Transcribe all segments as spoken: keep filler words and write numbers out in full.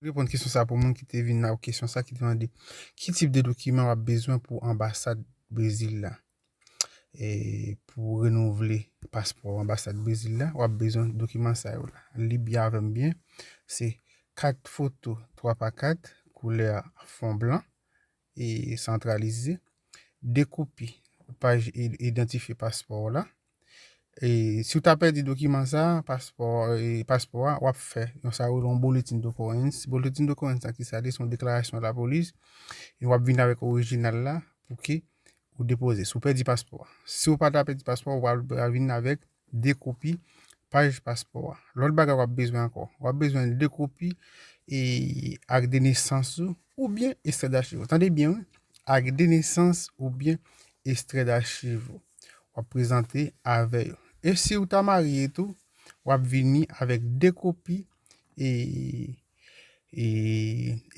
reponn kesyon sa pou moun ki te vin nan kesyon sa ki te mande ki tip de dokiman w ap bezwen pou anbasad Brezil la. E pou renouvle paspò anbasad Brezil la, w ap bezwen dokiman sa yo la. Li byen avè m byen. Se kat foto twa pa kat, koulè fon blan, e santralize, de kopi paj i- idantifye paspò w la. E si w ta pèdi dokiman sa, paspò, e paspò a, w ap fè yon sa yo yon bulletin d'occurrence. Bulletin d'occurrence sa ki sa li, se yon deklarasyon lapolis. E w ap vin avèk orijinal la pou ke ou depoze. Si w pèdi paspò a. Si w pa ta pèdi paspò a, w ap vin avèk de kopi paj paspò a. Lòt bagay w ap bezwen ankò. W ap bezwen de kopi e ak de nesans ou oubyen ekstrè dachiv. Tande byen, wi. Ak de nesans oubyen ekstrè dachiv ou. W ap prezante avè yo. E si w ta marye tou, w ap vini avèk de kopi e, e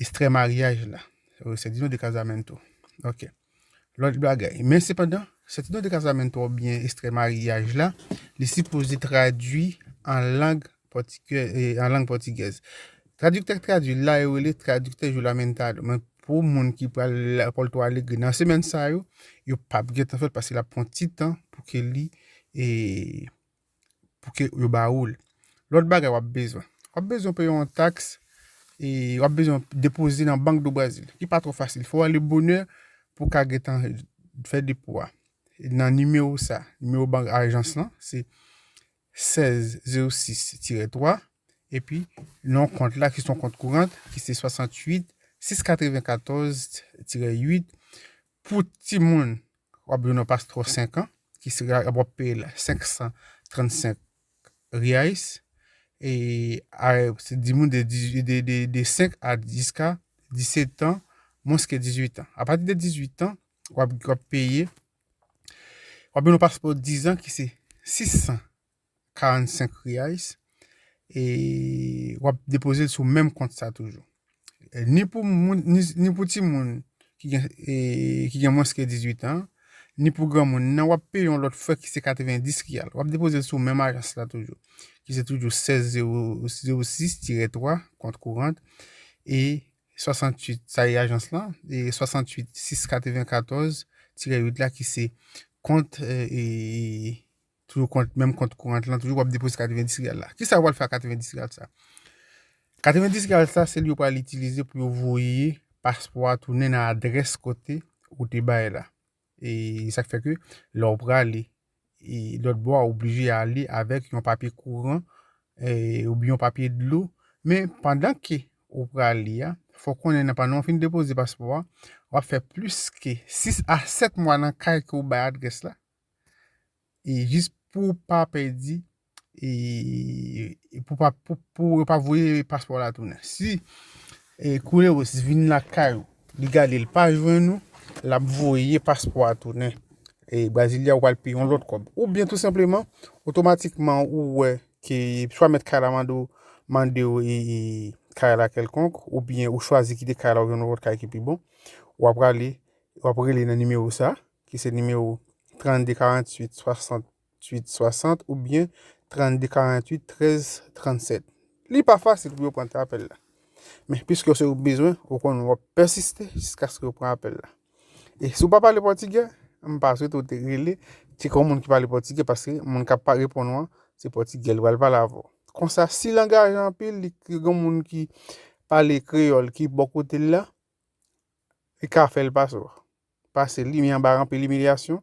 ekstrè maryaj la. Sètifika de kazamento. Ok. Lòt bagay. Men sepandan, sètifika de kazamento oubyen ekstrè maryaj la, li sipoze tradui an lang pòtigè, e, an lang pòtigèz. Tradiktè k tradui la, yo rele tradiktè juramentado. Men pou moun ki pral pòl to alegre nan semèn sa yo, yo p ap gentan fè l paske l ap pran ti tan pou ke li, e, pou ke yo ba ou l. Lòt bagay w ap bezwen. W ap bezwen peye yon taks, e w ap bezwen depoze nan Bank do Brasil, ki pa twò fasil. Fò w ale bonè pou w ka gentan fè depo a. Nan nimewo sa, nimewo bank ajans lan, se sèz zewo sis tirè twa, epi nan kont la, ki se yon kont kourant, ki se swasanntuit sis katrevenkatòz tirè uit. Pou timoun, w ap jwenn yon paspò senk an, ki se w ap peye l senk san trannsenk reais. E a, se timoun de, dizuit, de, de, de senk a jiska disèt an, mwens ke dizuit an. Apati de dizuit an, w ap, w ap peye, w ap jwenn yon paspò diz an ki se sis san karannsenk reais. E w ap depoze l sou menm kont sa toujou. E ni pou moun, ni, ni pou timoun ki gen, e, ki gen mwens ke dizuit an, ni pou granmoun nan, w ap peye yon lòt frè ki se katrevendis real. W ap depoze l sou menm ajans la toujou, ki se toujou sèz zewo, zewo sis tirè twa, kont kourant, e swasanntuit, sa e ajans lan, e swasanntuit sis katrevenkatòz tirè uit la, ki se kont, e, e, toujou kont, menm kont kourant lan, toujou w ap depoze katrevendis real la. Kisa yo pral fè ak katrevendis real sa? Katrevendis real sa, se li yo pral itilize pou yo voye paspò a tounen nan adrès kote ou te bay la. E sa k fè ke lè w prale, e lòt bò a, ou oblije ale avèk yon papye kouran, e, oubyen yon papye dlo. Men pandan ke ou prale a, fò w konnen nan pandan w fin depoze paspò a, w ap fè plis ke sis a sèt mwa nan kay ke w bay adrès la. E jis pou w pa pèdi, e, e pou pa, pou, pou yo pa voye paspò la tounen. Si, e, Koulewos vin lakay ou, li gade l pa jwenn ou, l ap voye paspò a tounen. E Brasilia, ou pral peye yon lòt kòb. Oubyen tou senpleman, otomatikman ou wè ke swa mèt kay la mande w, mande w, e, e, kay la kèlkonk, oubyen ou chwazi kite kay la, ou jwenn yon lòt kay ki pi bon, w ap prale, w ap rele nan nimewo sa, ki se nimewo trannde karanntuit swasanntuit swasant oubyen trannde karanntuit trèz trannsèt. Li pa fasil pou yo pran apèl la. Men piske se ou bezwen, ou konnen w ap pèsiste jiskaske yo pran apèl la. E si w pa pale pòtigè, m pa swete w te rele, tcheke yon moun ki pale pòtigè, paske moun k ap pa reponn ou an, se pòtigè li pral pale avè w. Konsa, si langaj anpil, li gen moun ki pale kreyòl ki bò kote l la, li ka fè l pase w. Pase li, men anba anpil imilyasyon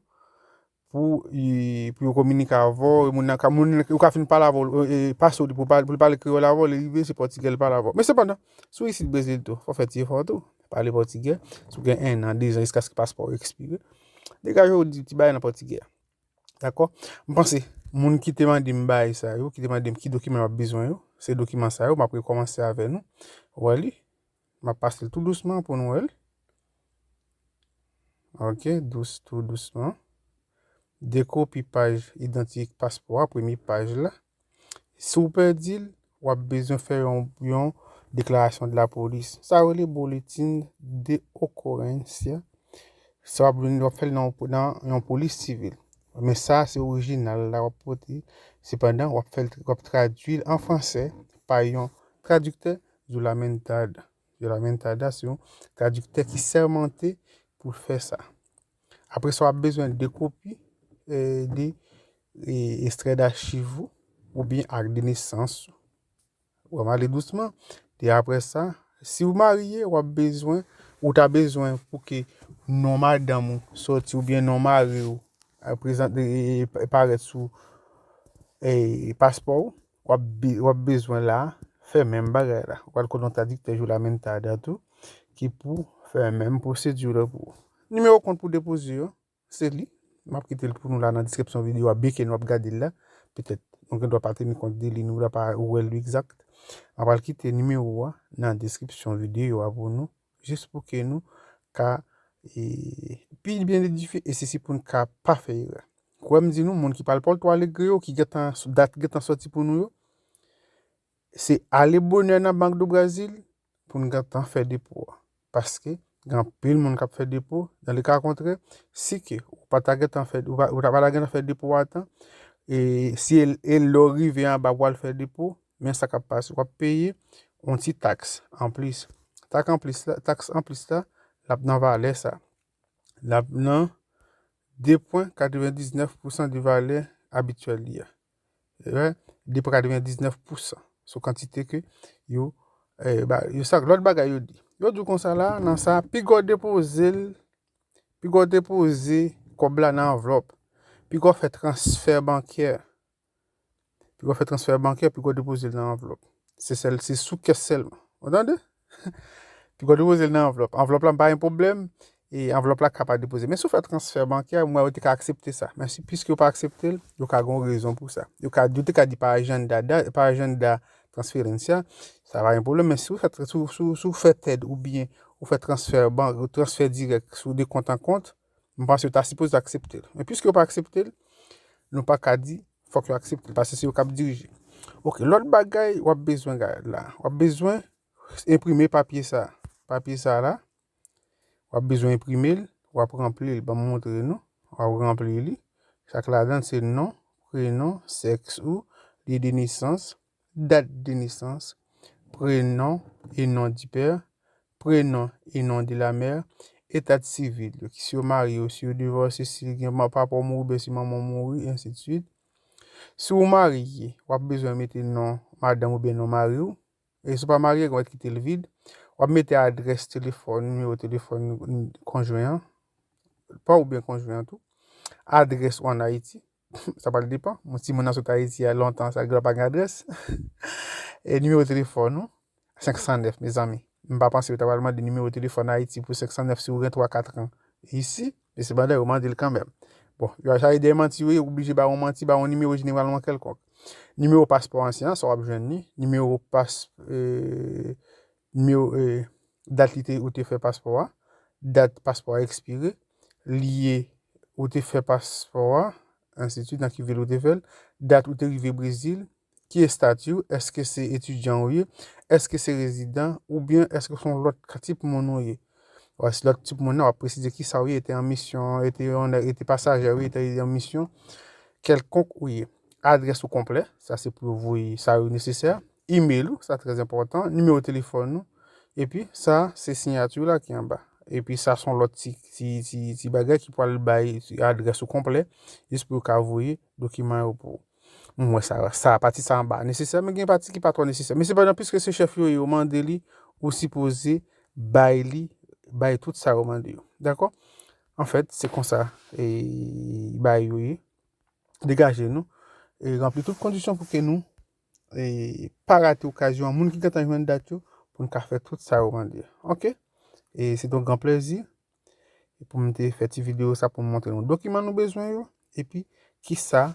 pou, pou yo kominike avè w, moun nan ka, moun nan, ou ka fin pale avè w, e, pase w li pou pale, pou l pale kreyòl avè w, li rive, se pòtigè l pale avè w. Men sepandan, si w isit Brezil tou, fò w fè ti efò tou. Pale pòtigè, si w gen en an, de zan, jiskaske paspò w ekspire, degaje w di ti bagay nan pòtigè a. Dakò? M panse, moun ki te mande m bagay sa yo, ki te mande m ki dokiman yo ap bezwen yo, se dokiman sa yo, m ap rekòmanse avè nou. W wè li? M ap pase l tou dousman pou nou wè l. Ok, dous, tou dousman. De kopi paj idantifik paspò a, premye paj la. Si w pèdi l, w ap bezwen fè yon, yon deklarasyon de la polis. Sa yo rele boletin de okorensia. Sa w ap, w ap fè l nan, nan yon polis sivil. Men sa, se orijinal la w ap pote. Sepandan, w ap fè l, w ap tradui l an fransè pa yon tradiktè juramentado. Juramentada se yon tradiktè ki sèmante pou l fè sa. Apre sa, w ap bezwen de kopi eh, de eh, ekstrè dachiv ou oubyen ak de nesans ou. W ap ale dousman. E apre sa, si w marye, w ap bezwen, ou ta bezwen pou ke non madanm ou sòti oubyen non mari w eh, prezante, eh, parèt sou eh, paspò w, w ap, be- w ap bezwen la fè menm bagay la. Ou pral konnen yon tradiktè juramentada tou ki pou fè menm pwosedi la pou ou. Nimewo kont pou depoze yo, se li. M ap kite l pou nou la nan deskripsyon videyo a, byenke nou ap gade l la. Petèt nou gen dwa pa teni kont de li, nou dwa pa wè l egzak. M ap al kite nimewo a nan deskripsyon videyo a pou nou, jis pou ke nou ka e, pi byen edifye, e sesi pou n ka pa fè erè. Kwè m di nou, moun ki pral Porto Alegre yo, ki gentan, dat gentan sòti pou nou yo, se ale bonè nan Bank do Brazil pou n gentan fè depo a. Paske gen anpil moun k ap fè depo. Dans le cas contraire, si ke ou pa ta gentan fè, ou pa, ou ta pa ta gentan fè depo a tan, e si e, e lè w rive anba pou w al fè depo, men sa k ap pase, w ap peye yon ti taks anplis. Taks anplis la, taks anplis la, l ap nan valè sa. L ap nan de pwen katrevendiznèf pousan de valè abityèl li a. Right? De pwen katrevendiznèf pousan sou kantite ke yo eh, ba, yo sa, lòt bagay yo di. Yo di w konsa la, nan sa, piga w depoze l, piga w depoze kòb la nan anvlòp, piga w fè transfè bankè, piga w fè transfè bankè, piga w depoze l nan anvlòp. Se sèl, se sou kès sèlman. Ou tande? Piga w depoze l nan anvlòp. Anvlòp la pa gen pwoblèm, e anvlòp la ka pa depoze. Men si w fè transfè bankè, m wè yo te ka aksepte sa. Men si, piske yo pa aksepte l, yo ka gen yon rezon pou sa. Yo ka, yo te ka di pa ajanda, da- pa ajanda transferencia, sa pa gen pwoblèm. Men si w fè, si w, si w, si w fè TED oubyen ou fè transfè bank, transfè dirèk sou de kont an kont, m panse yo ta sipoze aksepte l. Men piske yo pa aksepte l, nou pa ka di fòk yo aksepte l, paske se yo k ap dirije. Ok, lòt bagay w ap bezwen gad la. W ap bezwen enprime papye sa. Papye sa la, w ap bezwen enprime l, w ap ranpli l. Ban m montre nou. W ap ranpli li. Sa k ladan l se non, prenon, sèks ou, lye de nesans, dat de nesans, prenon e non di pè, prenon e non de la mè, eta sivil yo, ki si yo marye ou si yo divòse, si gen ma- papa w mouri oubyen si manman w mouri, ensidswit. Si w marye, w ap bezwen mete non madanm oubyen non mari w. E si w pa marye, w ap kite l vid. W ap mete adrès telefòn, nimewo telefòn konjwen an, pa w oubyen konjwen an tou. Adrès ou ann Ayiti. Sa pral depann. Yon timoun nan sot Ayiti a lontan, sa gen dwa pa gen adrès. E nimewo telefòn ou, senk san nèf, mezanmi. M pa panse yo ta pral mande nimewo telefòn Ayiti pou senk san nèf si w gen twa kat an isi, men sepandan, yo mande l kanmenm. Bon, yo sa e de manti yo ye, ou oblije ba yon manti, ba yon nimewo jeneralman kèlkonk. Nimewo paspò ansyen an, sa w ap jwenn li. Nimewo pas, eh, nimewo, eh, dat li te, ou te fè paspò a, dat paspò a ekspire, lye ou te fè paspò a, ensidswit, nan ki vil ou te fè l, dat ou te rive Brezil, ki estati w, èske se etidyan ou ye, èske se rezidan, oubyen èske se yon lòt tip moun ou ye. Ou si lòt tip moun nan, w ap presize kisa ou ye, e te an misyon, e te yon, e te pasajè ou ye, e te an misyon kèlkonk ou ye. Adrès ou konplè, sa se pou yo voye sa yo nesesè. Email ou, sa trè enpòtan. Nimewo telefòn ou. Epi, sa se siyati w la ki anba. Epi, sa se yon lòt ti, ti, ti, ti bagay ki pral bay adrès ou konplè, jis pou yo ka voye dokiman yo pou ou. M wè sa, sa, pati sa anba a nesesè, men gen pati ki pa twò nesesè. Men sepandan, piske se chèf yo ye, yo mande li, ou sipoze bay li, bay tout sa yo mande yo. Dakò? Anfèt, se konsa e bagay yo ye. Degaje nou. E ranpli tout kondisyon pou ke nou e pa rate okazyon an. Moun ki gentan jwenn dat yo, pou n ka fè tout sa yo mande. Ok? E se te yon gran plezi pou m te fè ti videyo sa pou m montre nou dokiman nou bezwen yo, epi kisa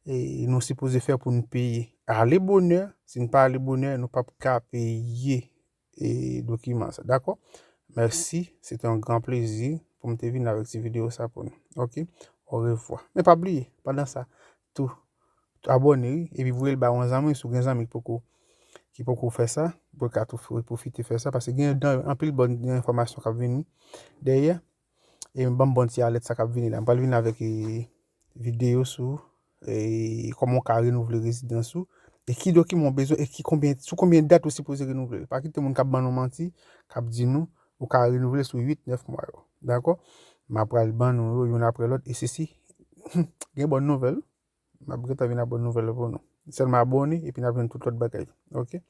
e nou sipoze fè pou n peye. Ale bonè, si n pa ale bonè, nou p ap ka peye e dokiman sa. Dakò? Mèsi, se te yon gran plezi pou m te vin avèk ti videyo sa pou nou. Ok? Orevwa. Men pa bliye, pandan sa, tou, tou abòne, wi, epi voye l ba yon zanmi, si w gen zanmi ki poko, ki poko fè sa, pou l ka tou fè- pwofite fè sa, paske gen dan- anpil bòn enfòmasyon k ap vini dèyè. E ban m bon ti alèt sa k ap vini la. M pral vin avèk e, videyo sou e, kòman w ka renouvle rezidans ou. E ki dokiman w bezwen e ki konbyen, sou konbyen dat ou sipoze renouvle l. Pa kite moun k ap ban nou manti, k ap di nou ou ka renouvle sou uit, nèf mwa yo. Dakò? M ap pral ban nou yo youn apre lòt e sesi gen bòn nouvèl. M ap gentan vin ak bòn nouvèl pou nou. Sèlman abòne epi n ap jwenn tout lòt bagay. Oke?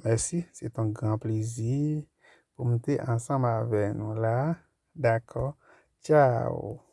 Mèsi. Se t yon gran plezi pou m te ansanm avè nou la. Dakò? Tchao.